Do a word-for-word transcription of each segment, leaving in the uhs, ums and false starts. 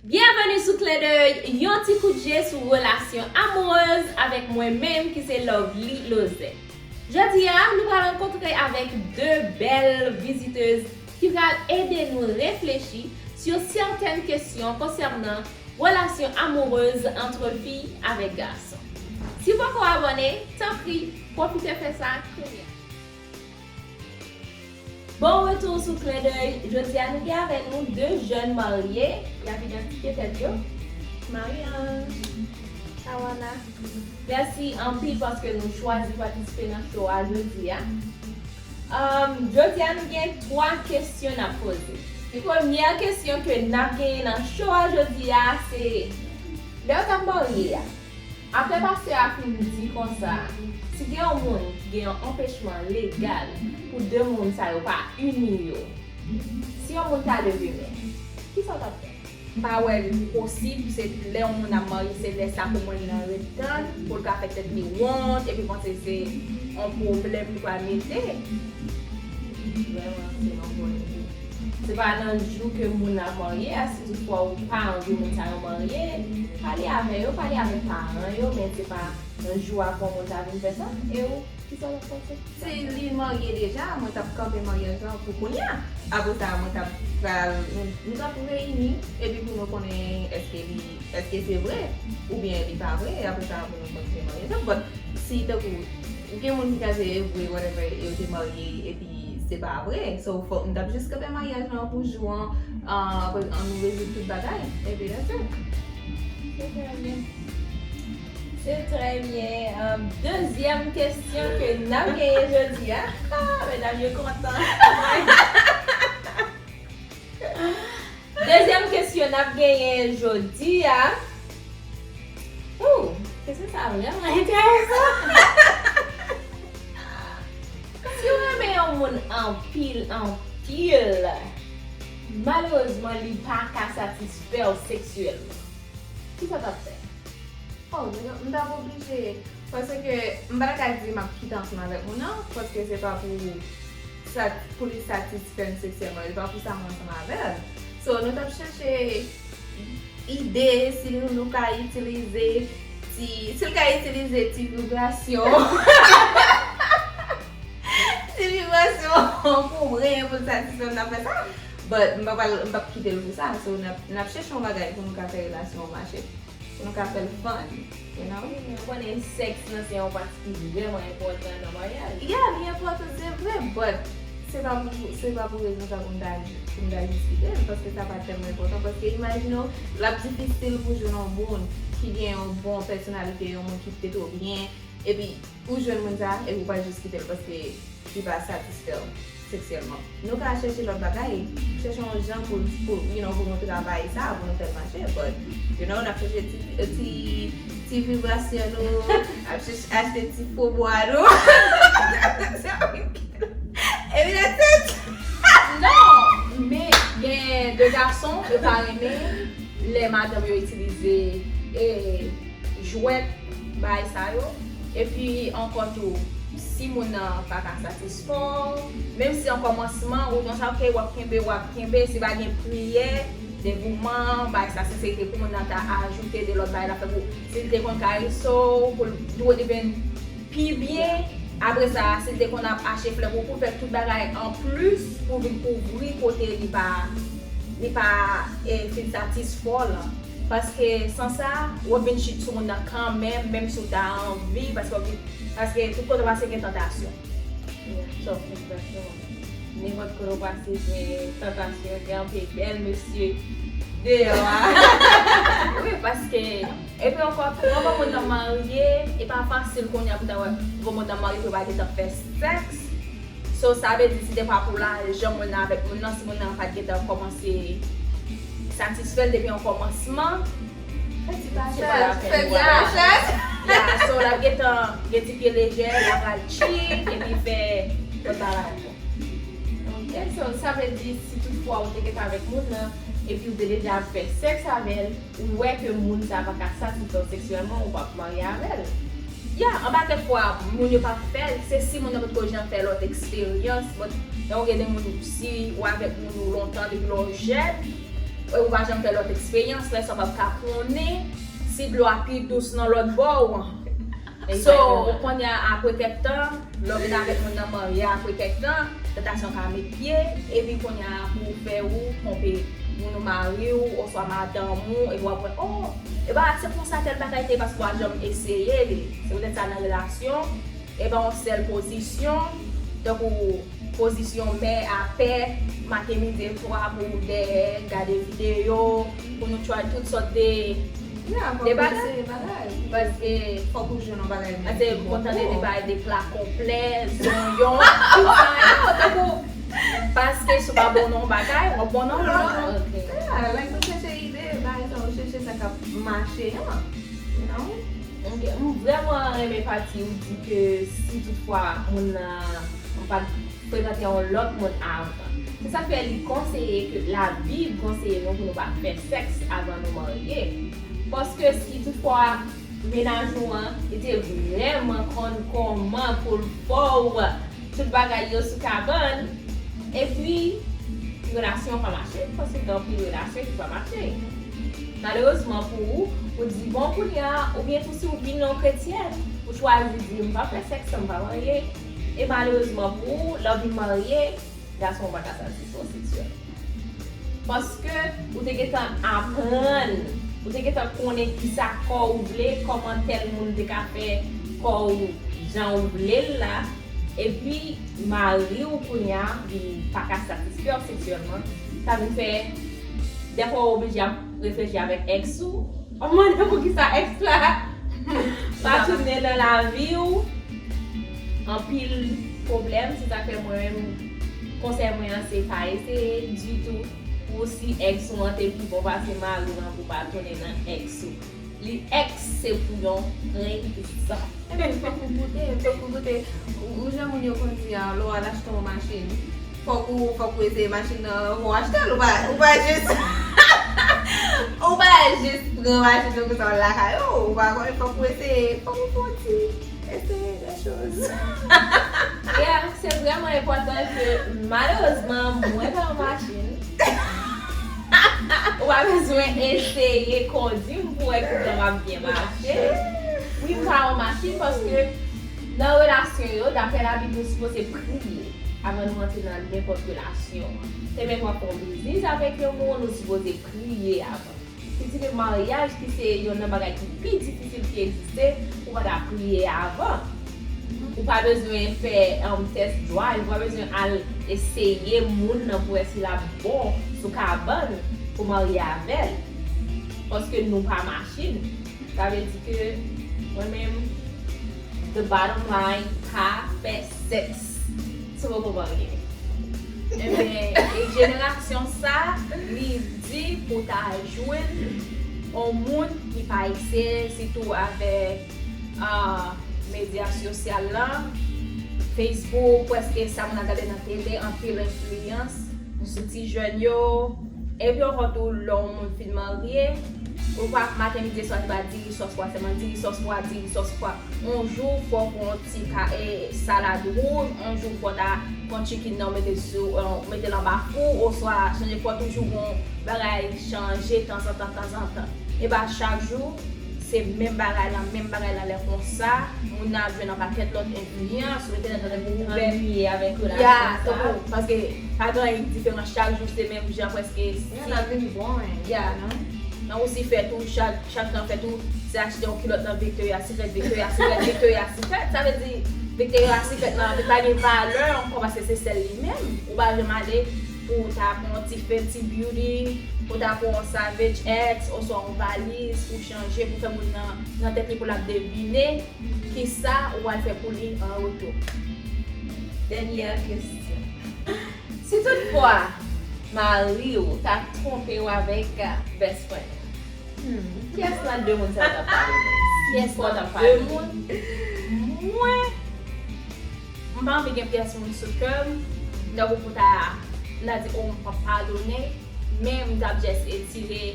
Byenveni sou Klendèy, yon ti kout je sou relasyon amourèz avèk mwen menm ki se Lovely Lozè. Jodi a, nou pral rankontre avèk de bèl vizitèz ki pral ede nou reflechi sou sèten kesyon konsènan relasyon amourèz ant fi avèk gason. Si w poko abòne, tanpri, pwofite fè sa kounye a. Bon retou sou Klendèy. Jodi a nou gen avè nou de jèn marye. Y ap idantifye tèt yo. Marie-Ange, Shawana. Mèsi anpil paske nou chwazi patisipe nan show a jodi a. Um, jodi a nou gen twa kesyon n ap poze. Premyè kesyon ke n ap genyen nan show a jodi a se, lè w t ap marye a, apre pastè a fin di konsa, si gen yon moun ki gen yon anpechman legal pou de moun sa yo pa ini yo, si yon moun ta leve men, kisa w t ap fè? M pa wè l posib, se lè yon moun ap marye, se lè sa pou mwen li nan ret tann, pou l ka fè tèt li wont, epi panse se yon pwoblèm li pral mete. Vrèman, se yon bon ide. Se pa nan jou ke moun ap marye a, si toutfwa ou pa anvi moun sa yo marye, pale avè yo, pale avèk paran yo, men se pa nan jou a pou yon moun ta vin fè sa. E ou, kisa w t ap panse? Si li marye deja, mwen t ap kanpe maryaj lan pou kounye a. Apre sa, mwen t ap pral, nou, nou t ap reyini, epi pou nou konnen èske li, èske se vre, oubyen li pa vre, apre sa, pou nou kontinye maryaj lan. But, si, tankou, gen moun ki ka di e vre, whatever, yo te marye, epi se pa vre. So, fòk nou t ap jis kanpe maryaj lan pou jou an, ah, apre an nou rezoud tout bagay. Epi that's it. Se trè byen. Se trè byen. Um, dezyèm kesyon ke n ap genyen jodi a. Ah, medam yo kontan. Dezyèm kesyon n ap genyen jodi a. Ooh, kesyon sa vrèman enteresan. Si w renmen yon moun anpil, anpil, malerezman, li pa ka satisfè w seksyèlman, kisa w t ap fè? Oh, m t ap oblije, paske m pa ta ka di m ap kite ansanm avèk moun nan, paske se pa pou sa, pou li satisfè m seksyèlman, se pa pou sa mwen ansanm avè l. So, nou t ap chèche ide, si nou, nou ka itilize ti, si l ka itilize ti vibrasyon. Ti vibrasyon pou mwen, pou l satisfè m, n ap fè sa. But m pa pral, m p ap kite l pou sa. So, n ap, n ap chèche yon bagay pou nou ka fè relasyon an mache. Pou nou ka fè l fun, you know? Ou konnen sèks lan se yon pati ki vrèman enpòtan nan maryaj. Yeah, li enpòtan, se vre, but se pa pou, se pa pou rezon sa pou m ta, pou m ta jis kite l, paske sa pa tèlman enpòtan. Paske imajine w, l ap difisil pou jwenn yon moun ki gen yon bon pèsonalite, yon moun ki te twò byen, epi ou jwenn moun sa, epi ou pa jis kite l paske li pa satisfè w seksyèlman. Nou ka chèche lòt bagay, chèche yon jan pou, pou, you know, pou nou travay sa, pou nou fè l mache, but, you know, n ap chèche ti, ti, ti vibrasyon nou, ap chèche achte ti fo bwa nou. Epi that's it. Non, men gen de gason, yo pa renmen lè madanm yo itilize, eh, jwèt, bagay sa yo. Epi ankò tou, si moun nan pa ka satisfè w, menm si an kòmansman, ou konsa, ok, w ap kenbe, w ap kenbe, si pa gen priyè, devouman, bagay sa, senserite pou moun nan ta ajoute de lòt bagay l ap fè pou, si l te konn karese w, pou l do w te vin pi byen, apre sa, si l te konn ap achte flè pou ou, pou l fè tout bagay anplis pou vin kouvri kote li pa, li pa, eh, fin satisfè w lan. Paske san sa, w ap vin chit sou moun nan kanmenm, menm si w ta anvi, paske w ap vin, paske tout kote w pase gen tantasyon. Yeah, so, egzakteman. Nenpòt kote w pase, gen tantasyon, gen anpil bèl mesye deyò a. Wi, paske, epi ankò, lè w wè moun nan marye, e pa fasil kounye a pou ta wè, wè moun nan marye, pou yo pa gentan fè sèks. So, sa vle di, si te pa pou lajan moun nan avèk moun nan, si moun nan pa t gentan kòmanse satisfè l depi an kòmansman, fè ti pachaj, fè ti pachaj. Yeah, so, l ap gentan gen ti pye lejè, l ap al chill, epi fè lòt bagay ankò. Ok, so, sa vle di, si toutfwa ou te gentan avèk moun nan, epi ou te deja ap fè sèks avè l, ou wè ke moun sa pa ka satisfè w seksyèlman, ou p ap marye avè l. Ya, an pakèt fwa, moun yo p ap fè l, se si moun nan potko janm fè lòt eksperyans, but, lè w gen de moun, si w avèk moun ou lontan, depi lè w jèn, e ou pa janm fè lòt eksperyans, lè sa w p ap ka konnen si dlo a pi dous nan lòt bò w. So, kounye a, apre kèk tan, lè w vin avèk moun nan marye apre kèk tan, tantasyon ka met pye, epi kounye a pou fè ou twonpe moun ou mari w, oswa madanm ou, epi w ap wè, oh, e pa, se konsa tèl bagay te ye paske w pa janm eseye li. Se poutèt sa nan relasyon, e pa yon sèl pozisyon, tankou pozisyon mè a pè, maten, midi e swa pou w dèyè, gade videyo, pou nou try tout sòt de, de bagay. Paske, fòk ou jwenn yon bagay menm ki bon pou ou. Paske, mwen tande de bagay de pla konplè, zonyon, tout sa, yo, tankou, paske si w pa bon nan yon bagay, w ap bon nan lòt. Ok. Yeah, like, nou chèche ide, bagay sa, ou chèche sa k ap mache an, you know? Ok, m vrèman renmen pati ou di ke si toutfwa moun nan, m pa t frekante yon lòt moun avan. Se sa k fè li konseye ke Labib konseye nou pou nou pa fè sèks avan nou marye. Paske si toutfwa mennaj ou an, li te vrèman konn kòman pou l fè w tout bagay yo sou kabann, epi relasyon an pa mache, paske gen anpil relasyon ki pa mache. Malerezman pou ou, ou di, bon, kounye a, oubyen tou si ou vin yon kretyèn, ou chwazi di, m pa fè sèks, m pa marye. E malerezman pou ou, lè w vin marye, gason an pa ka satisfè w seksyèlman. Paske ou te gentan aprann, ou te gentan konnen kisa kò ou vle, kòman tèl moun te ka fè kò ou jan ou vle l la, epi mari w kounye a vin pa ka satisfè w seksyèlman, sa vin fè dèfwa ou oblije ap reflechi avèk èks ou, w ap mande poukisa èks la pa tounen nan lavi w. Anpil pwoblèm, se sa k fè mwen menm, konsèy mwen an se pa eseye ditou pou si èks ou an te pi bon pase mari w lan pou pa tounen nan èks ou. Li èks se pou yon rezon. Ebyen, fòk ou goute, fòk ou goute. Ou, ou jan moun yo konn di an, lè w al achte yon machin, fòk ou, fòk ou eseye machin nan avan w achte l, ou pa, ou pa jis, ou pa jis pran machin nan konsa w lakay ou, ou pa konnen, fòk ou eseye, fòk ou fè yon ti eseye de choz. Yeah, se vrèman enpòtan ke, malerezman, mwen pa yon machin. Ou pa bezwen eseye kondi m pou wè ki jan m ap byen mache. Wi, m pa yon machin paske nan relasyon yo, daprè Labib, nou sipoze priye avan nou antre nan nenpòt relasyon. Se menm w ap fè yon biznis avèk yon moun, ou sipoze priye avan. Pitit, maryaj ki se yonn nan bagay ki pi difisil ki egziste, ou pa ta priye avan. Ou pa bezwen fè, um, test drive, ou pa bezwen al eseye moun nan pou wè si l ap bon sou kabann pou marye avè l. Paske nou pa machin. Sa vle di ke mwen menm, the bottom line, pa fè sèks si w poko marye. Ebyen, e jenerasyon sa, li di pou ta jwenn yon moun ki pa eseye, sitou avèk, ah, medya sosyal la, Facebook, prèske sa moun ap gade nan tele, anpil enfliyans sou ti jèn yo. Epi ankò tou, lè yon moun fin marye, ou pa maten, midi, swa, se pa diri sòs pwa, sèlman diri sòs pwa, diri sòs pwa. Yon jou, fò w pran yon ti ka, e, salad wouj, yon jou, fò w ta pran chicken nan, w mete sou, e, w mete l anba fou, oswa chanje, fò toujou gon bagay chanje tanzantan, tanzantan. E pa chak jou, se menm bagay la, menm bagay la, lè konsa, moun nan ap jwenn yon pakèt lòt enfliyans, ou te tande pou ouvè. Annuiye avèk relasyon sa. Ya, tankou, paske pa gen anyen ki diferan, chak jou se menm jan, prèske si. Yeah, l ap vin boring, you know? Nan osi fè tou, chak, chak tan fè tou, se achte yon kilòt nan Victoria Secret, Victoria Secret, Victoria Secret. Sa vle di, Victoria Secret nan, li pa gen valè ankò, paske se sèl li menm. Ou pa janm ale pou w ta pran yon ti Fenty Beauty, pou w ta pran yon Savage X, oswa yon valiz, pou chanje, pou fè moun nan, nan tèt li, pou l ap devine kisa ou pral fè pou li an retou. Dènyè kesyon. Si toutfwa mari w ta twonpe w avèk best friend, hmm, kiyès nan de moun sa w t ap padone? Kiyès nan de moun? Mwen, m pa anvi gen pyès moun sou kè m, tankou pou ta, m ta di, o, m p ap padone, men m t ap just etire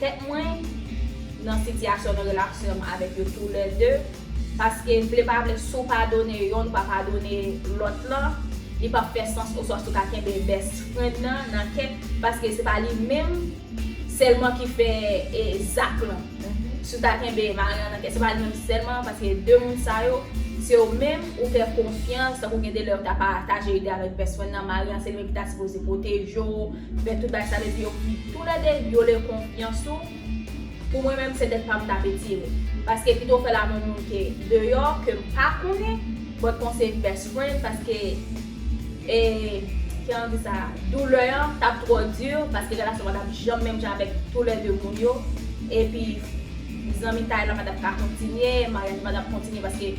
tèt mwen nan sitiyasyon, nan relasyon m avèk yo toulède, paske vle pa vle, si w padone yonn, ou pa padone lòt lan, li p ap fè sans, oswa si w ka kenbe best friend nan nan kè, paske se pa li menm sèlman ki fè e, zak lan. Si w ta kenbe mari an nan kè, se pa li menm sèlman, paske de moun sa yo, se yo menm ou fè konfyans, tankou gen de lè yo ta pataje ide avèk best friend nan, mari an se li menm ki ta sipoze pwoteje w, fè tout bagay sa, epi yo, toulède vyole konfyans ou, pou mwen menm, se tèt pa m t ap etire. Paske pito w fè l avè yon moun ke deyò, ke m pa konnen, but konseye best friend, paske e, kijan di sa, doulè an t ap twò di, paske relasyon pa t ap janm menm jan avèk toulède moun yo. Epi, zanmitay lan pa t ap ka kontinye, maryaj lan pa t ap kontinye, paske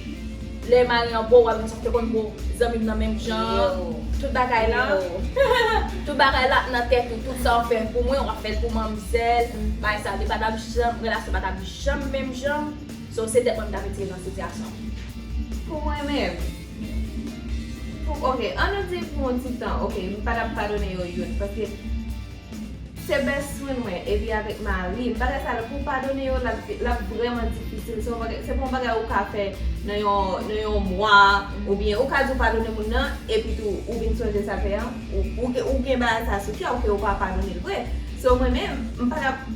lè mari an bo, w ap gen sa w te konn bo zanmi m nan menm jan, tout bagay lan, tout bagay la nan tèt ou, tout sa w fè pou mwen, w ap fè l pou manmzèl, bagay sa, li pa t ap janm, relasyon pa t ap janm menm jan. So, se tèt mwen m t ap retire nan sitiyasyon. Pou mwen menm, pou, ok, ann nou di pou yon ti tan, ok, m pa t ap padone yo youn, paske se best friend mwen, epi avèk mari m, bagay sa la, pou padone yo, l ap, l ap vrèman difisil, se yon bagay, se pa yon bagay ou ka fè nan yon, nan yon mwa, oubyen ou ka di w padone moun nan, epi tou, ou vin sonje sa l fè an, ou, ou, ou gen bagay sa sou kè w ke ou pa padone l vre. So, mwen menm, m pa t ap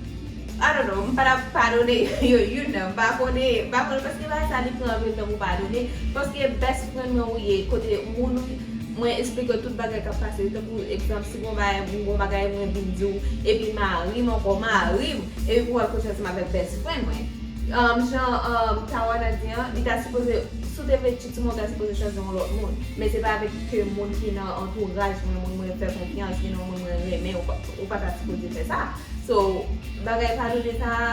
I don't know, m pa t ap padone yo youn nan, m pa konnen, m pa konnen paske bagay sa li pran anpil tan pou padone, paske best friend mwen ou ye, kote moun ou, mwen eksplike w tout bagay k ap pase, tankou egzanp, si gon bagay, m gon bagay mwen vin di w, epi mari m ankò, mari m, epi pou w al kouche ansanm avèk best friend mwen. Um, jan um, Tawana di an, li ta sipoze, si w te vle tchit sou mwen, w ta sipoze chwazi yon lòt moun, men se pa avèk ke moun ki nan antouraj mwen, moun mwen fè konfyans, ki nan moun mwen renmen, ou pa, ou pa ta sipoze fè sa. So, bagay padone sa a,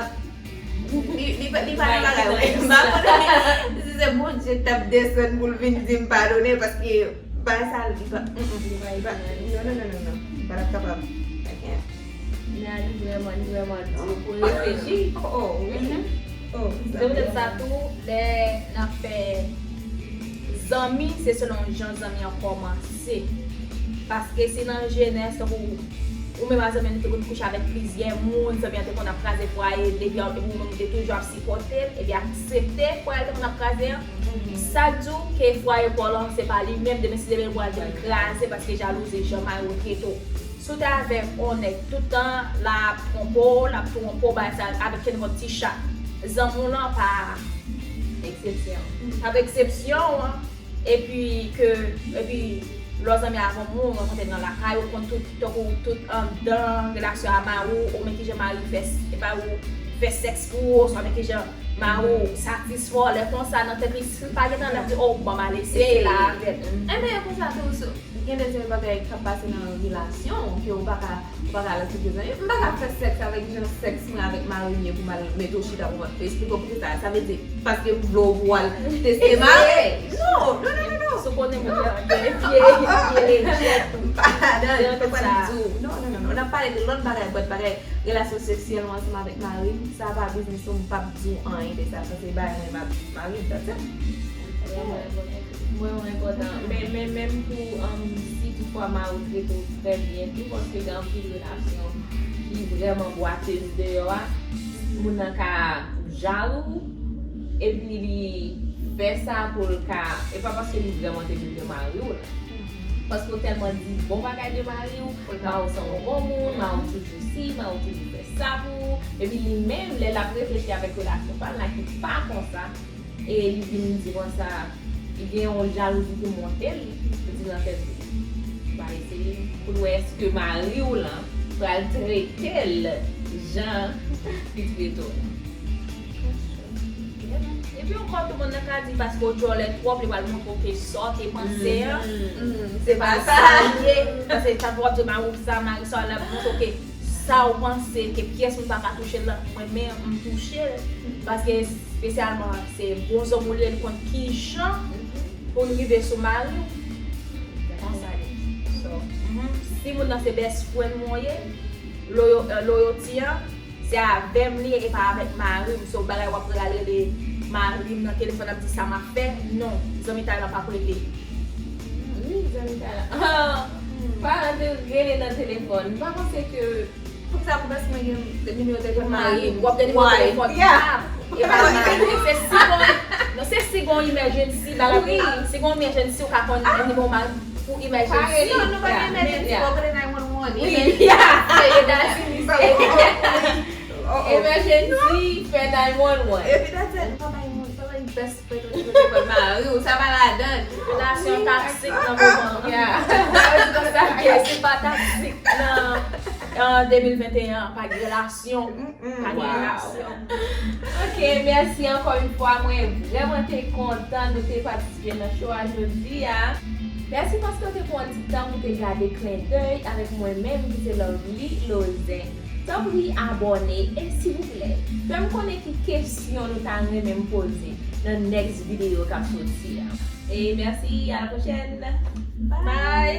li, li, li pa nan bagay mwen. M pa konnen si se Bondye k t ap desann pou l vin di m padone, paske bagay sa a, li pa, mm, mm, li pa, non, non, non, non, non. M pa t ap kapab. I can't. Nan li vrèman, li vrèman di pou reflechi. Oh, oh, wi. Oh, Se poutèt sa tou, lè n ap fè zanmi, se selon jan zanmi an kòmanse. Paske si nan jenès, tankou ou menm ak zanmi an, nou te konn kouche avèk plizyè moun, zanmi an te konn ap kraze fwaye l, epi ou menm ou te toujou ap sipòte l, epi aksepte fwaye l te konn ap kraze an, sa k di w ke fwaye pa w lan, se pa li menm, demen si Dye vle, l pral vin kraze, paske jalouzi, jan mari w trete w. Si w te avèk yon nèg tout tan, l ap twonpe w, l ap twonpe w, bagay sa, avèk kenpòt ti chat. Zanmi w lan pa eksepsyon. Pa eksepsyon an. Epi ke, epi lè w zanmi avè yon moun, w rankontre nan lakay, ou konn tout, tankou tout anndan relasyon a mari w, ou men kijan mari w fè, e pa ou fè sèks pou ou, oswa men kijan mari w satisfè w, lè konsa nan tèt li, si l pa gentan, l ap di, oh, ban m al eseye la avè l. Enben, e konsa tou, gen de bagay k ap pase nan relasyon ke ou pa ka Ou pa ka al sou de zanmi. M pa ka fè sèks avèk jan sèks mwen avèk mari m ye pou m al mete w chita pou m eksplike w poukisa. Sa vle di, paske m vle w pou w al teste mari. Non, non, non, non, non. Si w konnen moun nan gen pye, pye lejè. M pa ladan, m pa pral di w. Non, non, non, non. N ap pale de lòt bagay, but bagay relasyon seksyèl mwen ansanm avèk mari m, sa pa biznis ou, m p ap di w anyen de sa. Sa se bagay mwen avèk mari m, that's it. Vrèman enpòtan. Men, men menm pou um, si toutfwa mari w trete w trè byen tou, paske gen anpil relasyon ki vrèman bwatez deyò a, moun nan ka jalou, epi li fè sa pou l ka, e pa paske li vrèman te vle mari w la. Paske w tèlman di bon bagay de mari w, mari w se yon bon moun, mari w toujou si, mari w toujou fè sa pou ou, epi li menm, lè l ap reflechi avèk relasyon pa l la ki pa konsa, e li vin di konsa, li gen yon jalouzi ki monte l, li di nan tèt li, m a eseye pou l wè èske mari w lan pral trete l jan li trete w la. Epi ankò, tout moun nan ka di paske w djòlè twòp, li pral montre w ke sa w te panse an, se pa sa l ye. Paske chak fwa w ap di mari w sa, mari sa, l ap montre w ke sa w panse ke pyès moun pa ka touche l lan, mwen menm, m touche l. Paske espesyalman, se bon zòm ou li ye, li konn kijan pou l rive sou mari w. Se konsa l ye. So, si moun nan se best friend mwen w ye, loyo, loyalty an, se avè m li ye, e pa avèk mari m. So, bagay w ap pral rele mari m nan telefòn ap di sa m ap fè, non, zanmitay lan p ap rele. Wi, zanmitay lan. Ah, pa rele nan telefòn. M pa panse ke. Poukisa pou best friend gen nimewo telefòn mari m? W ap gen nimewo telefòn pa m. E pa mari m. Se si gon, non, se si gon emergency, bagay pou, si gon emergency, ou ka konn nimewo mari m pou emergency. Parèy, non, nou pa gen emergency, w ap rele nine one one. Wi, yeah. Se Etazini. Emergency, fè nine one one. Epi dat se pa bay moun, pa bay best friend ou te fè mari ou, sa pa ladan. Relasyon taksik nan moman. Yeah. Sa ki se pa taksik nan an de mil venteyen an, pa gen relasyon. Pa gen relasyon. Ok, mèsi ankò yon fwa. Mwen vrèman te kontan nou te patisipe nan show a jodi a. Mèsi paske w te pran ti tan pou te gade Klendèy avèk mwen menm ki se Lovely Lozen. Tanpri abòne e silvouplè fè m konnen ki kesyon nou ta renmen m poze nan next videyo k ap soti a. E mèsi, a la pwochèn. Bye!